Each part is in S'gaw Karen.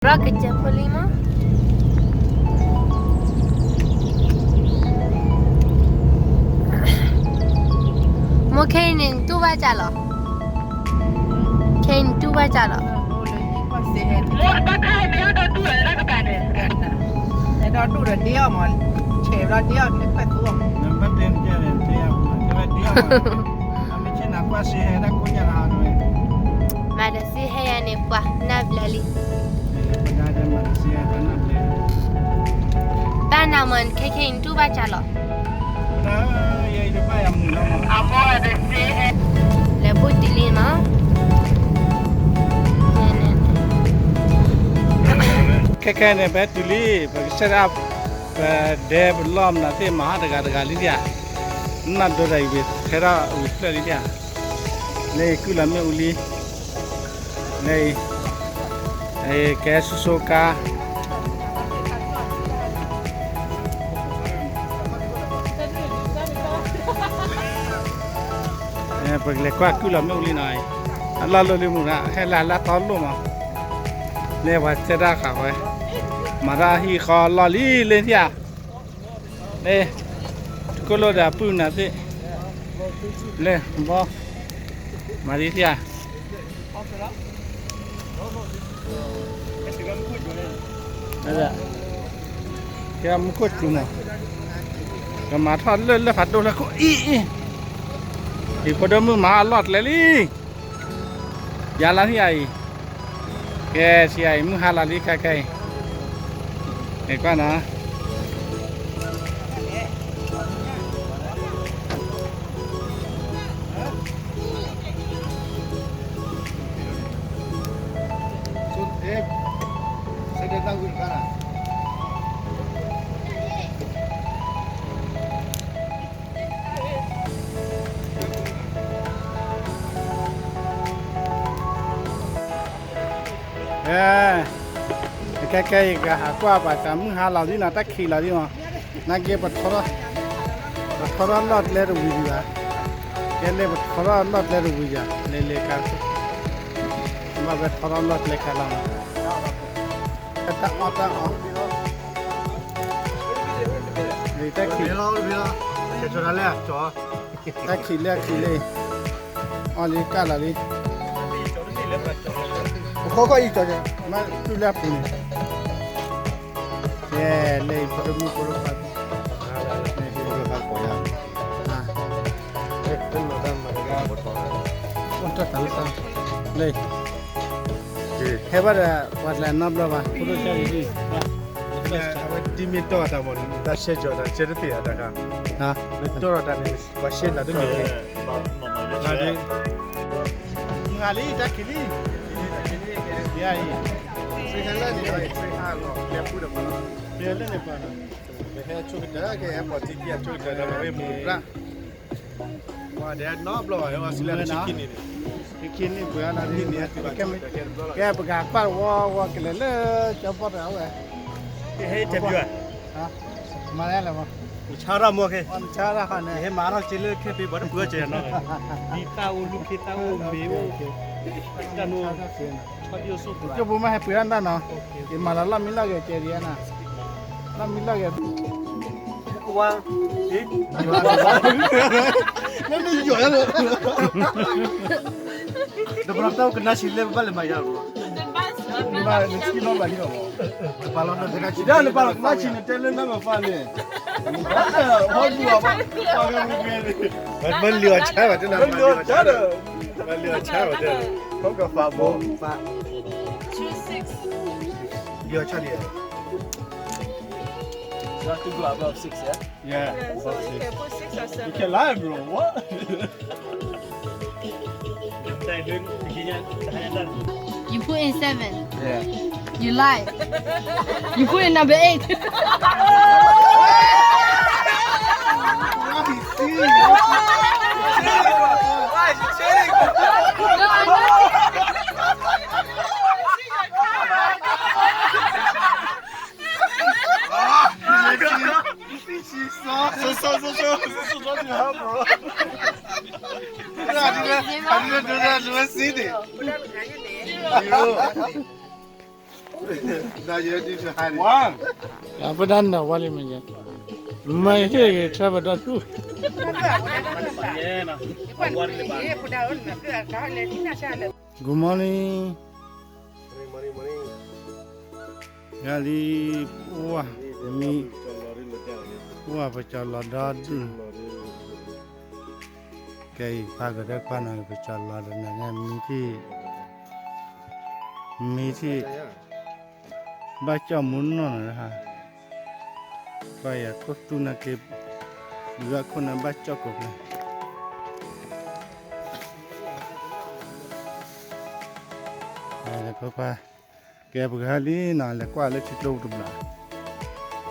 ရီကစၢၢ်ဖိလံမး, မိၢ်ခဲအံၤန့ၣ်တူၢ်ဘၣ်စၢ်လီၤ, ခဲအံၤန့ၣ်တူၢ်ဘၣ်စၢ်လီၤ. မၤဒီးစ့ဟဲယၤန့ၣ် ပှၤနၢ်ဘျၢလံ. ဘၣ်နၤမ့ၢ်ခဲခဲအံၤန့ၣ်တူၢ်ဘၣ်စၢ်လီၤ. လဲၤဘူၣ်တုၤလံမး, ခဲခဲန့ၣ် ပဟဲတုၤလံ, ပကစဲဒၣ် ပဒဲပလီၢ်မနုၤသ့ၣ် မၤဟးတဂၤတဂၤလံဧါ, နဒိးတၢ်အံၤဝံၤ ထဲထီၣ်ဝံၤဖျၢၣ်လံဧါ, လၢအံၤကုၢ်လီၤမ့ၣ်အူလံ, လၢအံၤ ကဲဆိဆိကါ ပကလဲၤကွၢ်ကုၢ်လီၤမ့ၣ်အူလံနီၤ, အလီၢ်လၢလံမူရၣ် ဟဲလၢလၢသီလိၣ်မး, လၢပှၤစဲဒၣ်ဃာ်ဝဲ, မၤတၢ်ဟံၣ်ဃီလီၢ်လံလၢဧါ, လၢ တကိၢ်လိၣ်ဒီးအပုၢ်နၤသ့ၣ်, လၢဘီ မၤဒ်ဧါ. ကဲမူခိၣ်စူၤမး, ကမၤထီၣ်လၢလၢဖးဒိၣ်လၢခိၣ်အံၤအံၤ, ဟံၣ်ဖိဒိၣ်မုၣ်မၤအလီၢ်ကျဲလံ, ယၤလၢဟံၣ်အံၤ, ကဲဆံးအံၤ မုၢ်ဟါလီၤလံခဲခဲအံၤ, ကဲကွၢ်နီၤ ကဲ ခဲခဲအံၤ ကဟးကွၢ်ပှၤတၢ်မုၢ်ဟါလီၤဒ်နီၤ တၢ်ခံးလီၤဒ်နီၤ, နာ်က့ ပထီထီၣ်လီၢ်ကျဲတဝံၤဒံးဘၣ်, ကဲလၢပထီထီၣ်လီၢ်ကျဲတဝံၤယၤ လဲၤလဲၤကါ, ဘၣ်ဝဲထီထီၣ်လီၢ်ကျဲခါလီၤနီၤ, တၢ်အီၣ်တၢ်အီ, တၢ်ခံး တၢ်ခံးလၢအခံးလၢ အီၣ်လံကၢ်လီၤလံ, ပခီခီၣ်အံၤကၠီကၠီ မ့ၢ်တူၢ်လၢအပူၤန့ၣ်, ယဲ လၢဖိဒိၣ်မုၣ်ဖိဒိၣ်ခွါ, ဖိဒိၣ်ခွါကိးယၤ, အိၣ်တၢ်သးလၢသီ, လၢ ဟဲဘၣ်ဒီး ပှၤကျဲၤနီတဘျီဘၣ် ဖိဒိၣ်ဆၢလံ, အဝဲဒ်မ့ၢ်တီၢ်တၢ်မ့ၢ်န့ၣ် တၢ်ဆဲးကၠီၤတၢ်ဆဲးတသ့ၣ်အတၢ်ခါ, မ့ၢ်တီၢ်တၢ်န့ၣ် ပှၤဆဲးနၤတမ့ၢ်န့ၣ်, နၤဒ် မုၢ်ဟါလံ တၢ်ခံးလံ, ယၤအံၤ, ဆ့ကလၢန့ၣ် ဆ့ကလၢန့ၣ်ပှၤ, ပဟဲဆိကတၢၢ် ကဟဲပှၤထံခံအဆိကတၢၢ်ဒီး ဝဲမူၤပြၣ် ဝဲဒၣ်နီတဘျီဘၣ် ဝဲစံးလၢခံန့ၣ်န့ၣ်, ခံန့ၣ်ပှဲၤလီၤန့ၣ်, ကဲပကကွၢ်ဝီဝီ ကလဲၤလၢကၠီပီၣ်တဂၤဝဲ, ဟဲတဘျီ, မၤလဲၣ်လၢၤ, ဆါရၣ်မီၢ်ခဲ, ဆါရၣ်ခါန့ၣ် ဟဲမၤထီၣ်က့လၢခဲဖံး ပှၤတပှဲၤကဲနီၤ, ဒ်တၢ်အိၣ်လူၤခ့တၢ်အိၣ်မ့ၢ်အိၣ်, တၢ်နိ ကၠိပူၤမ့ၢ်ဟဲပှ့ၤတၢ်နီၤ, ယမၤလီၤလီၢ်မံလီၢ်ဂဲၤကဲဒ်နီၤ, လီၢ်မံလီၢ်ဂဲၤ, နမ့ၢ်ယီၤယၤလၢ, တဘျီတၢ်ကနၣ်ဆံးလဲၣ် ဘၣ်လဲၤမၤယၤလီၤ, နပာ်လီၤကနၣ်ဆံး နတဲလၢနမၤဖးန့ၣ်, ဟီဒူအဘၣ်, ပှၤမ့ၢ်လံၤအီၤဆါဘၣ်တဲနၤ, မ့ၢ်လံၤအီၤဆါဒီး, မ့ၢ်လံၤအီၤဆါဘၣ်တဲ, ဖီကဖးဘိ, လံၤအီၤဆါန့ၣ်, You have to go above six, yeah? Yeah, above six. You can lie, bro. What? You put in seven. Yeah. You lie. You put in number eight. Why is he cheating? Why is he cheating? No, I know. So, so, so, so, so, so, what do you have, bro? I didn't, I didn't do that. I didn't see it. Zero. အပဒၣ်နၢ်ဝါလံမ့ၢ်ယဲ, မ့ၢ်ဟ့ၣ်ဂ့ၤထၢပဒီဒူၣ်, Good morning. ဂၤလံ, ပဝါ, မံ, ပဝါပကၠီလီၤဒီဒူၣ်, ကဲအံၤ ဖးကဒီးခွါနၤ ပကၠီလီၤဒီးနၤ မံထံၣ်, မံထံၣ်, ဘၣ်ကၠီၣ်မူနီၢ်နၤ, ပှၤယၤခိၣ်သူနၤက့ၤ, ဒုးအခိၣ်နၤဘၣ်ကၠီၣ်ကိးဖျၢၣ် လဲၤကွၢ်ကွၢ်, ကဲပကဟဲလံနီၤ လဲၤကွၢ်လၢထံကျိပူၤတဘျီ,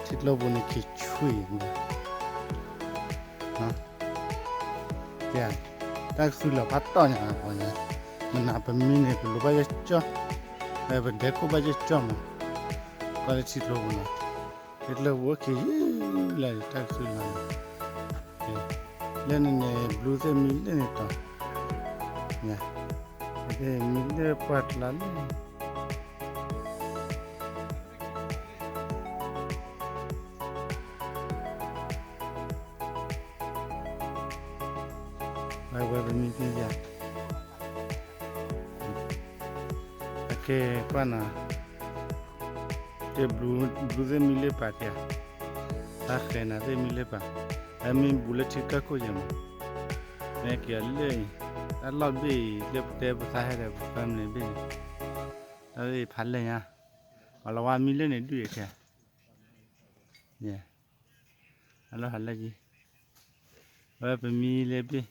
ထံကျိပူၤန့ၣ်ခံဆွံၣ်, ကဲ, တၢ်ကသူလၢာ်ဖးတီၢ်ညါ, မနၤပမံန့ၣ် ပလိၤဘၣ်ယဲၢ်ကၠီၣ်, ပဒဲခိၣ်ဘၣ်ယဲၢ်ကၠီၣ်မး, ကွၢ်လၢထံကျိပူၤနီၤ, ထံကျိပူၤအိၣ်ခံယုၢ်လၢတၢ်ကသူလၢာ်, လၢန့ၣ်န့ၣ် ဘျူသ့ၣ်မံလၢန့ၣ်တီၤ, မံလၢပှၢ်ကျါလၢ အဝဲပမံဖဲယၤ, အကဲကွၢ်နီၤ, ကဲဘျူသ့ၣ်မံလၢပၢ်ကဲ, တၢ်ဃဲနၤသ့ၣ်မံလၢပၢ်, အမံဘူးလၢထံကၢၢ်ခိၣ်ယဲၢ်မး, မ့ၢ်က့ၤအလၢၢ်အံၤ, တၢ်လီၢ်ဘ့ၣ်အံၤ လၢပတဲပသးဟဲဒီးပfamilyဘ့ၣ်န့ၣ်, တၢ်ဘ့ၣ်ဖးလဲၢ်ညါ, အလီၤဝါမံလၢန့ၣ်ဒုၣ်အံၤခဲ အလီၢ်ဟးလၢယံၤ, အဝဲပမံလၢဘ့ၣ်,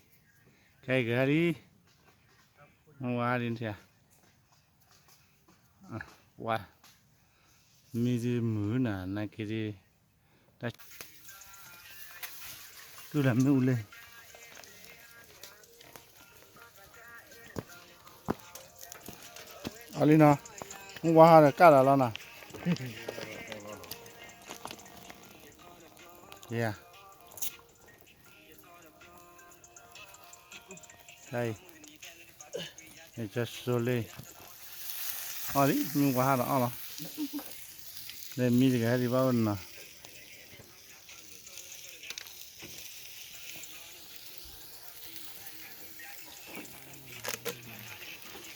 ခဲအံၤကဟဲလံ, ဝါဒ်န့ၣ်, ဝါ, မံဒ်မုာ်နၤ နာ်က့ဒ်, တၢ်, တူၢ်လၢမ့ၣ်အူလၢ အလံနီၤ, မ့ၢ်ဝါဟးဒီးကၣ်လီၤလီၤနီၤ, ယၤ, တၢ်အံၤ, ကၠီဆိလ့, အီၣ်လံ မ့ၢ်ဝါဟးဒီးအီၣ်လီၤ, လၢမံတဂၤဟဲဒံးဘၣ်အိၣ်နီၤ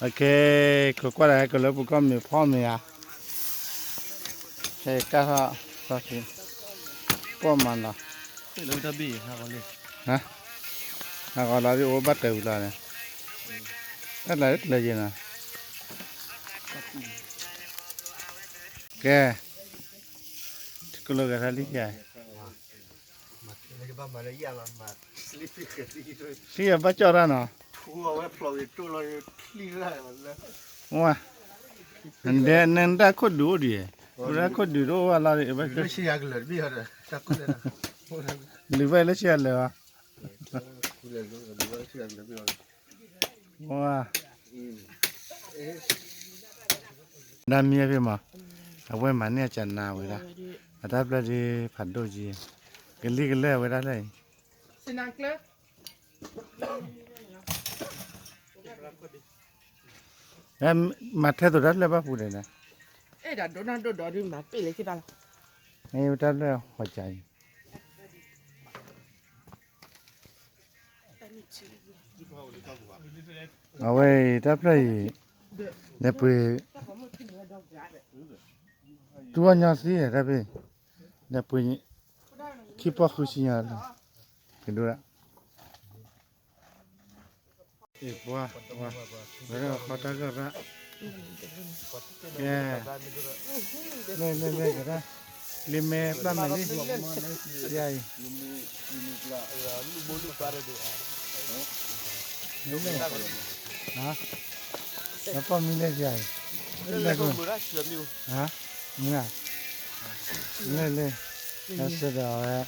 အခဲ, ကကွၢ်တၢ်ဟဲကလၢပူၤကီၢ်မ့ၢ်ဖီမ့ၢ်ဧါ, ဟဲကၢ်ထီၣ်, ပီၢ်မးနီၤ, ဟးဂီၤလီၤဒ်အိၣ်ဘၣ်တၢ်ဝံၤလီၤန့ၣ်, တၢ်လၢတၢ်ယဲၢ်နီၤ, ကဲ, ကလိာ်ဂၤထါလံယၤ ထံၣ်ယၤဘၣ်ကၠီၣ်တၢ်နီၤ, ဝါ, နဒဲနတၢ်ခိၣ်ဒုးအိၣ်ဒံး, နတၢ်ခိၣ်ဒုးတအိၣ်ဝဲလီၤ, လုၢ်ဘၣ်လၢဆံဂၤလၢာ်အီၤ, ဝါ နမံဖဲမး, အဝဲမၤန့ၢ်အကနၤဝဲဒၣ်, အတၢ်ဖျၢၣ်ဒ်ဖးဒိၣ်ကံ, ကလံၤကလၢာ်ဝဲဒၣ်ဖျၢၣ်အံၤ, မၤထဲသိးတၢ်ဖျၢၣ်ဘၣ်ပူၤဒီး, အဲၣ်ဒိးဒိၣ်နၢ်ဒိၣ်ဒီးဒုးမၤပ့ၢ်လၢက့ၤဘၣ်လီၤ, မ့ၢ်တၢ်ဖျၢၣ်ဟီၣ်ကၢ်အံၤ အဝဲအံၤတၢ်ဖျၢၣ်အံၤ, လဲၤပှ့ၤ, တူၢ်အီၣ်ညီသံတၢ်ဖဲ, လဲၤပှ့ၤ, ခံပီၢ်ဃုဆံညါလီၤ, ကဒိၣ်ဒၣ်, အ့ၣ်ပှၤ, ဝဲဒၣ်ဃီတၢ်ဂၢၢ်ရၣ်, ကဲ, လဲၤလဲၤလဲၤကဒၣ်, ကျ့မဲာ်ပျၢ်မဲာ်လံ, ယၤအံၤ လဲၤလဲၤ, ဟါ, လၢပီၢ်မံလဲၣ်ယၤအံၤ, လဲၤ, ဟါ, မုၢ်ဧါ, လဲၤလဲၤ, တၢ်ဆၢဒီးအဝဲ,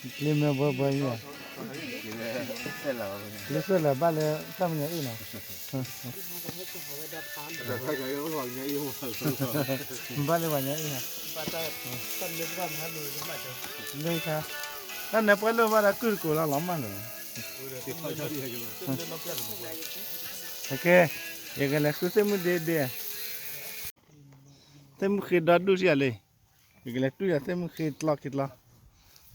ကျ့မဲာ်ဘှဲဘှဲယၤ, ကျ့ဆၢလၢာ်ဘၣ်လၢတၢ်မညါအ့ၣ်နီၤ, ဘၣ်လၢပှၤညါအ့ၣ်နီၤ, လၢခါ, တၢ်နဲပှဲၤလၢဘၣ်ဒီးကုၢ်တကိးလီၤလီၤမၢ်လၢာ်, ကဲ, ယကလဲၤဃုသ့ၣ်မုၢ်ဒ့ဒ့, သ့ၣ်မုၣ်ဃ့ဒီဒူၣ်စံၣ်ဧါလံ, ယကလဲၤတူၢ်ယၤသ့ၣ်မုၣ်ဃ့တလီၢ်ခံတလီၢ်,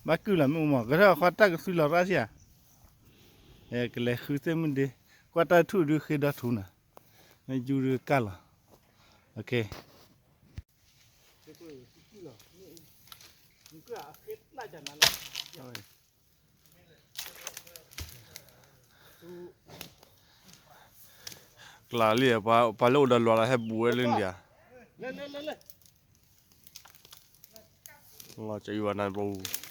ဘၣ်ကုၢ်လီၤမ့ၣ်အူမး ကထၢၣ်ဃီတၢ်ကသွံလီၤရၣ်စံၣ်ဧါ, ကလဲၤဃုသ့ၣ်မုၣ်ဒ့, ကွၢ်တၢ်ထူၣ်ဒုးဃ့ဒီထူၣ်နၤ, မ့ၢ်ယူဒုးကၢ်လီၤ, ကျးလံ, ပှၤလၢအိၣ်ဒီးလွၤလီၤဟဲဘူးဝဲလၢန့ၣ်ဧါ, လီၤကအံၤဝဲနၤပူၤ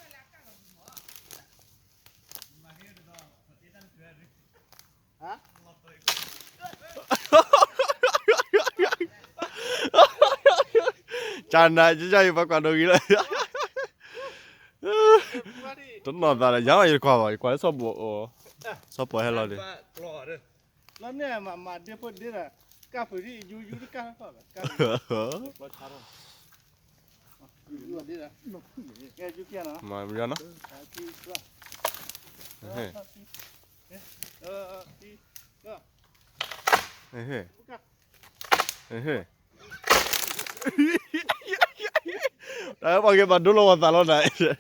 ကနၤ ကယယပှၤကွၢ်ဒိဂ့ၤလၢ တနီၢ်သးဒီး ယၤယတကွၢ်ဘၣ် ယကွၢ်လၢဆီၣ်ဘိး, ဆီၣ်ဘိးဟဲလီၤဒံး, လီၤန့ၣ်မၤမၤဒ့ဖိဒ့ဒီး, ကၢ်ဖုးဒံး ယူယူတကၢ်ထီၣ်ဘၣ်, ယူယူကဲနီၤ, မၤမယီၤနီၤ, တၢ်ပှၤက့ၤဘၣ်ဒိလီၤဝဲသးလီၤနၤ,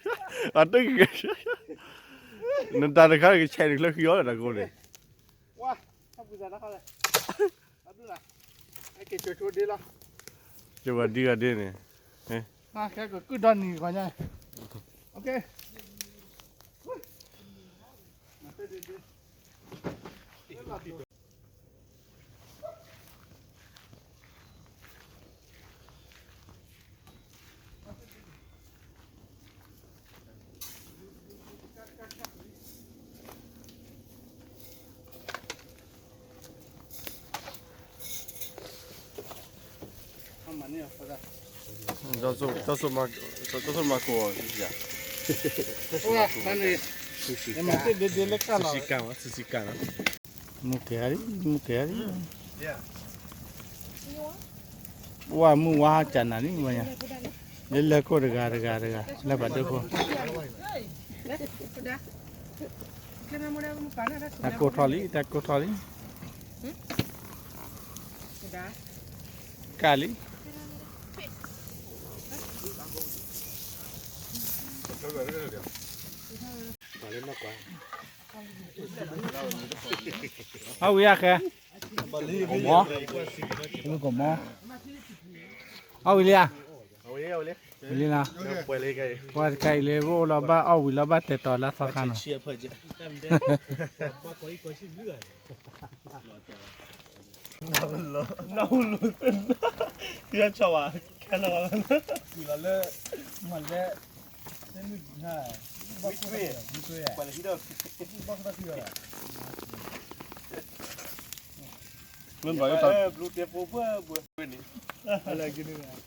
အတ, နတၢ်တခါကဆဲးနချၢဃံအီၤလၢတၢ်ကိးန့ၣ်, ကဝၤဒံဂၤဒ့န့ၣ်, ကကုၢ်ဒီနံၤကီညါ, တၢ်ဆိၣ်မၤကိး, ဆူၣ်ဆံကၢ်ဝဲ ဆူၣ်ဆံကၢ်လီၤ, မုၢ်ကဲၤလံ မုၢ်ကဲၤလံ, ဝါမုၢ်ဝါဟါကနၤလံ, လၢလဲၤခိၣ်တဂၤတဂၤတဂၤ လၢပှၤဒိခိၣ်, တၢ်ကိၢ်ထီၣ်လံ တၢ်ကိၢ်ထီၣ်လံ, ကၢ်လံ, အီၣ်ဝံၤယါဃဲ, ကမီ, ကမီ, အီၣ်ဝံၤလံဧါ, ဝံၤလံနီၤ, ပှၤတခါအံၤလၢ ပအိၣ်လီၤဘၣ်အီၣ်ဝံၤလီၤဘၣ်တဲာ်တီၤလၢအသီခါနီၤ, နၢ်ဟူလိာ်သ့ၣ်နီၤ, ယဆိဝဲ ခဲလၢာ်, ကွံာ်လီၤလၢ, မၤလဲ, သ့ၣ်မုၣ်, ဘၣ်ခိၣ်, ဘၣ်ခိၣ်, မ့ၢ်ဘၣ်လၢတၢ်ဘျုးတဲဖိဘှဲဘှဲန့ၣ်,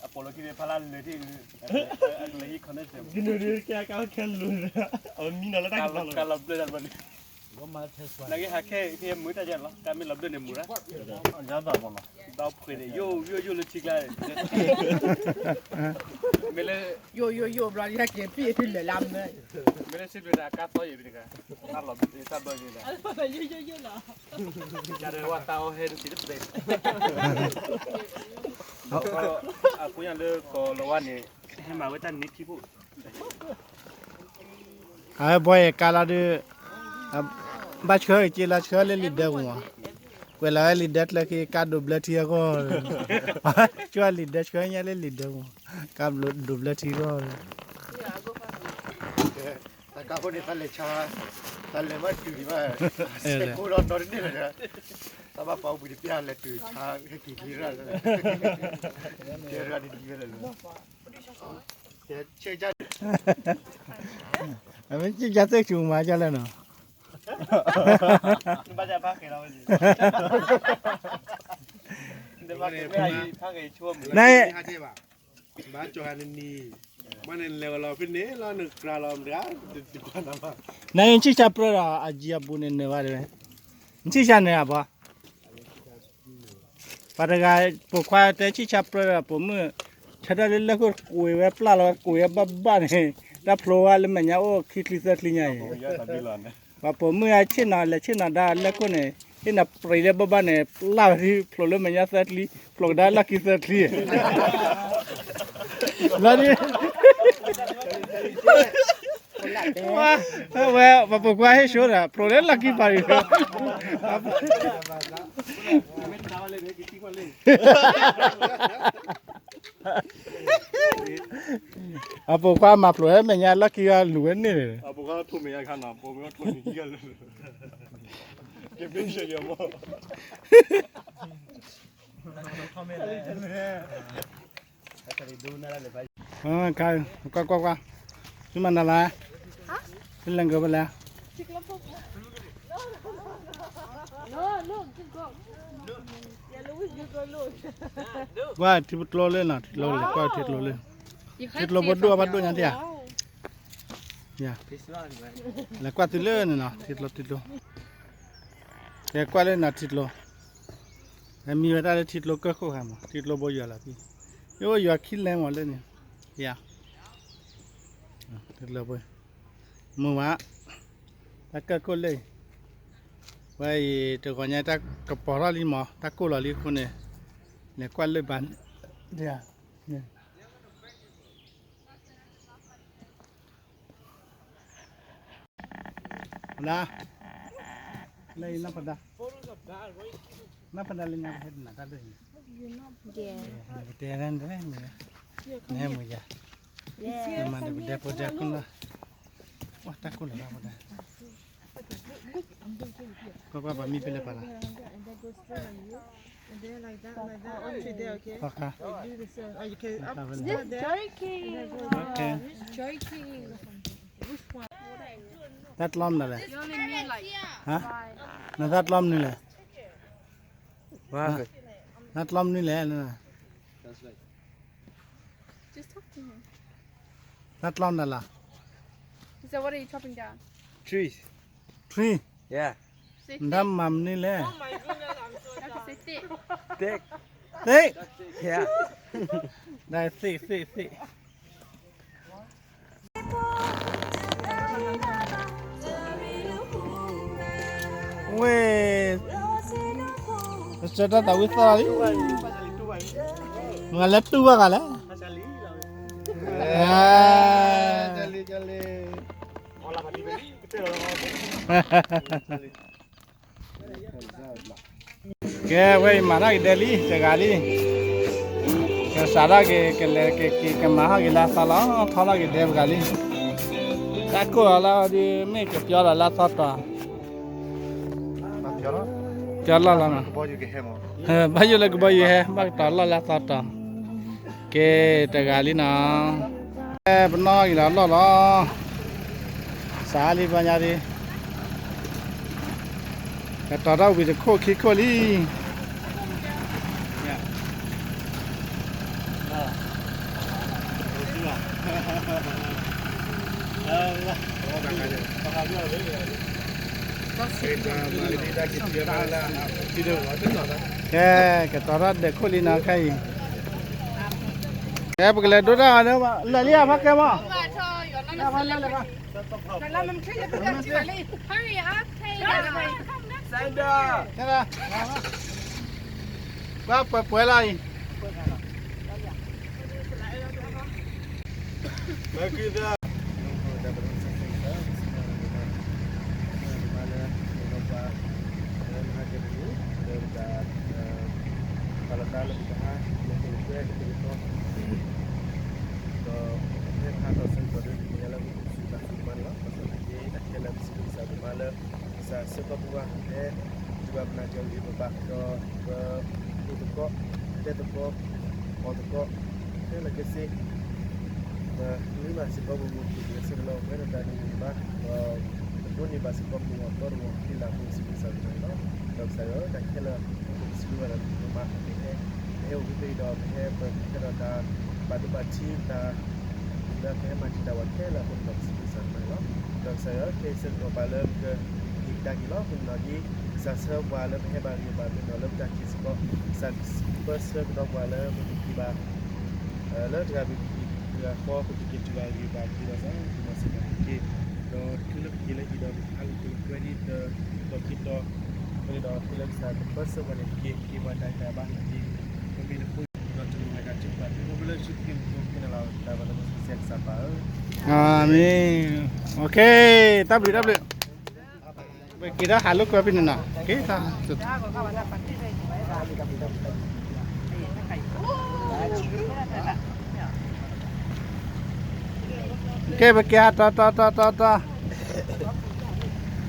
အပိာ်လီၤခံန့ၣ် ဖါလၢလဲၤထံၣ်, ကလဲၤဟံးခီန့ၣ်တဲ, ကနုာ်ဒုးကဲကါခဲလိာ်, အမံနီၤလၢတၢ်ကလီၤဘျၢတၢ်တဘျီန့ၣ်, နာ်က့ဟးခဲခဲမုာ်တၢ်ယါလီၤ ကါမ့ၢ်လီၤဘျၢန့ၣ်မုာ်ရၣ်, ဒီးဖှဲးန့ၣ် ယိၣ်ယိၣ်ယိၣ်လၢထံကျါန့ၣ်, မ့ၢ်လၢ, ယိၣ်ယိၣ်ယိၣ်ဘျီ ယဟဲက့ၤဖံးအဖံးလဲၤလၢမ့ၢ်, မ့ၢ်လၢစ့ၢ်ကီးတၢ်ကါသီယံၤတဂၤ, တၢ်လီၤဘျၢတၢ်ဘျီန့ၣ်, ယၤဒီးဝဲတၢ်အီၣ်ဟဲတစံးတဘဲ, အဃိညါလၢကီၢ်လီၤဝါန့ၣ်, ဟဲမၤဝဲတၢ်နံၤခံဖိ, အဝဲဘီယဲၢ်ကါလီၤဒုး, ဘၣ်ဆှၢက့ၤလီၤဆှၢလၢလံာ်ဒၢပူၤမး, ကွဲးလီၤဝဲလံာ်ဒၢချၢခံ ကါဒိးဘျၢထံအဂီၢ်, ဆှၢလံာ်ဒၢဆှၢညါလၢလံာ်ဒၢပူၤ, ကါဒိးဘျၢထံအဂီၢ်, တၢ်ကါဖိန့ၣ် တၢ်လဲၤဆါ, တၢ်လဲၤမးတုၤဒံးဘၣ်, စဲးကိးဒီးဒီတန့ၢ်လီၤ, တၢ်ဘၣ်ပာ်အိၣ်ဘှံးတပျၢ်လဲၤတုၤဆါဟဲက့ၤက့ၤရၣ်, တဲရၣ်န့ၣ်ဒ်ဝဲလၢ အမ့ၢ်ကၢ်သ့ၣ်ဆူၣ်မၤကၢ်လဲၣ်နီၤ, ဘၣ်ကဖးဃဲးလီၤဝဲ, န ဘၣ်ကၠီၤဟးနနံၤ, မ့ၢ်နလဲၤဝဲလီၤဖဲန့ၣ်လီၤ နကြၤလီၤမတၤ, နဆံၣ်ဆါပြၢဒီးအယံၤအဘူးန့ၣ်နၢၤဘၣ်တဝဲ, နဆံၣ်ဆါနၢၤအဘီ, ပှၤတဂၤ, ပိာ်ခွါတဲဆံၣ်ဆါပြၢဒီးပိာ်မုၣ်, ဆၢထၢၣ်လၢလၢၢ်ခိၣ်ကွံာ်ဝဲပျၢ်လီၤဝဲကွံာ်ဝဲဘၣ်ဘၣ်န့ၣ်, တၢ်ဖျိဝဲလၢမဲာ်ညါအိၣ်ခံချံသၢချံညါအံၤ, ပှၤပိာ်မုၣ်အဆ့ၣ်နီၤလဲၤဆ့ၣ်နီၤဒါလၢၢ်ခိၣ်န့ၣ်, ဟ့ၣ်နၤပြံးလၢဘၣ်ဘၣ်န့ၣ် ပျၢ်ဝဲဒ်ဖျိလၢမဲာ်ညါသၢချံ, ဖျိကဒါလၢခံသၢချံ, လီၤဒ် ဝဲ ပှၤပိာ်ခွါဟ့ၣ်ဆိဒီး ဖျိးလၢလီၢ်ခံပၤအံၤ အပိာ်ခွါမၤဖျိးဟဲမဲာ်ညါလီၢ်ခံဂၤလူၤဝဲန့ၣ်န့ၣ် ကွၢ်ကွၢ်ကွၢ်, သုမၤနၤလၢ, သုလဲၤကၢၤဖဲလဲၣ်, ကွၢ်ထံကျိလၢနီၤ, ထံကျိလဲၤကွၢ်ထံကျိလၢ, ထံကျိဘိဒိၣ်အဘၣ်ဒိၣ်ညါတယၤ, လဲၤကွၢ်သုလၢန့ၣ်နီၤ, ထံကျိထံကျိ, လဲၤကွၢ်လၢနီၤထံကျိ, မံဝဲဒၣ်လၢထံကျိကၢၢ်ခိၣ်ခါမး, ထံကျိဘိယွၤလီၤဖံ, ယအိၣ်ယွၤခံလဲၤမးလၢန့ၣ်, ယၤ, ထံကျိဘိ, မုာ်ဝဲ, တၢ်ကၢၢ်ခိၣ်လၢအံၤ, ဝဲအံၤတဂီၤညါတၢ်ကပီၤထီၣ်လံမး, တၢ်ကိၢ်လီၤလံအဃိန့ၣ်, လဲၤကွၢ်လၢဘၣ်, ယၤ, န့ၣ် န, လၢအံၤနဖဒါ, နဖဒါလၢညါပဟဲတနၤတၢ်ဒိၣ်အံၤ, နကတဲဒၣ်န့ၣ်, နဟဲမုာ်ယၤ, နမၤဒီးပဒဲဖိဒဲခိၣ်နၢ်, တၢ်ကိၢ်လီၤဘၣ်ဖဒါ, ကွၢ်ကွၢ်ပှၤမံဖဲလဲၣ်ပာ်လီၤ, Joking. တၢ်တလီမနုၤလဲၣ်, နတၢ်တလီမနုၤလဲၣ်, တၢ်တလီမနုၤလဲၣ်, တၢ်တလီမနုၤလဲၣ်, tree, နတၢ်မၤမနုၤလဲၣ်, သ့ၣ်, သ့ၣ်, သ့ၣ်, သ့ၣ် ဝ့ၢ်, ပစၢတၢ်သးဝံၣ်သီၣ်လီၤလံ, မ့ၢ်လဲၤတူၢ်ဘၣ်ဂၤလဲၣ်, ကဲဝဲအံၤမၤထီၣ်က့ၤဒဲလံ တဂၤလံ, ကစးထီၣ်က့ၤ ကလဲၤက့ၤက့ၤကမၤထီၣ်က့ၤလၢအသီလီၤ, ထီထီၣ်က့ၤဒဲပဂၤလံ, တၢ်ကိၢ်လီၤလၢအီၤဒ် မ့ၢ်ကပျီလီၤလၢအသီတီၤ, ပျီလီၤလီၤ, ဘၣ်ယိၣ်လၢကဘီယူၤဟဲ ဘၣ်ကတီၤလီၢ်လၢအသီတီၤ, ကဲတဂၤလံနီၤ, ပနီၣ်ဂံၢ်လီၤလီၢ်လီၤ, စးလံပှၤညါဒ် ကတီၤတၢ်ဝံၤတခိၣ်ခံခိၣ်လံ, ကဲ ကတီၤထီၣ်ဒဲးခိၣ်လံနီၤ ခဲအံၤ, ကဲပကလဲၤဒိတၢ်ဂၤ, လဲၤလံဧါ ဖးကဲမး, လဲၤ, ပှၤပှဲၤပှဲၤလီၤအံၤ, ဒီးဖဲပဟးထီၣ်ဆၢကတီၢ်ဒီး ပသ့ၣ်ညါလၢပကစူၢ်ဘၣ်စူၢ်မၤန့ၣ်လီၤ. ဘၣ်ဆၣ်သနာ်က့ တၢ်ခဲလၢာ်ပစံးဘျုးကစၢ်ဒိၣ်မးလၢ ကစၢ်ဆှၢကီၢ်ပူၤဘၣ် ဖဲ တုၤဘၣ်ပနၢ်ကၢၤဂ့ၤပဘၣ် ဒီးပအိၣ်သကိး တဲသကိး အီၣ်သကိး ခဲလၢာ်ခဲဆ့ ပနုာ်ဘၣ်စ့ၢ်ကီးပမိၢ်ပပၢ်စ့ၢ်ကီးလၢ ပှဲၤဒီးတၢ်ဒိးန့ၢ်ဘၣ် ဒီး ပဒိးန့ၢ်ဘၣ်စ့ၢ်ကီးပဂီၢ်သီတဂီၢ် ဖဲလၢပစံးဘျုးကစၢ်ဒိၣ်မးန့ၣ်လီၤ. ဒီးကစၢ်ယွၤ တၢ်ခဲလၢာ် ပစံးဘျုးဘၣ်ဒီးပမၤ ပဟဲ ပဟဲအိၣ်ဖဲအံၤဒီး ပဟဲပဟဲဒီးတၢ်ဘၣ်ဒိဘၣ်ထံးတၢ် လၢပဟဲမၤတံာ်တာ်ဝဲခဲလၢာ်အဃိန့ၣ်ဒီး ပစံးဘျုးကစၢ်ဒိၣ်မးန့ၣ်လီၤ. ဒီးကစၢ်ယွၤ ခဲအံၤဆၢကတီၢ်ပှၤလၢပကဟ့ၣ်ကဒါက့ၤလီၤ. အဃိန့ၣ်ဒီးဒ် ကစၢ်ဆှၢပှၤလၢပဟဲဘၣ်ဂ့ၤဘၣ်ဘျိန့ၣ်ဒီး လၢပတၢ်က့ၤစ့ၢ်ကီး ကစၢ်ပၢဆှၢကဒီးပှၤလၢပကက့ၤဘၣ် လၢတဂၤဘၣ်တဂၤဃီ ပကက့ၤတုၤဘၣ်ဂ့ၤဘၣ်ဘျိဒီး ပမၤစၢၤဘၣ်က့ၤ ဒီးတုၤလၢပက့ၤလၢဟံၣ်ဒီး ပကဟးဂီၤကွံာ်လၢပှဲၤဒ်တတီၤခံတီၤ အဃိန့ၣ်ဒီး တုၤလၢကစၢ်ကပၢဆှၢပှၤန့ၣ် ပက့ၤက့ၤပှၤတၢ်ဂံၢ်တၢ်ဘါန့ၣ်က့ၤ ပမ့ၢ်တဖိဒီးတမ့ၢ်ဝဲဒၣ် ကစၢ်ပှၤသုးဖိလၢဆူက့ၢ်မုၢ်ဖိခဲလၢာ်လီၤ. မ့ၢ်, တၢ်ဘျုးတၢ်ဘျုး, ပက့ၤဒီးဟးလိာ်ကွဲဖဲန့ၣ်နီၤ, က့ၤတၢ် ကဲ ပက့ၤဟးတီတီတီတီတီ,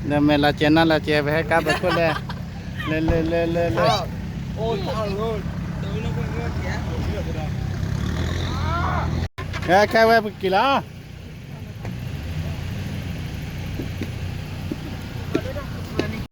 ဒီးမဲာ်လီၤစဲၤနါလီၤစဲၤ ပဟဲကါပခိၣ်လဲ, လဲၤလဲၤလဲၤလဲၤလဲၤ, ခဲဝဲပက့ၤလီၤ.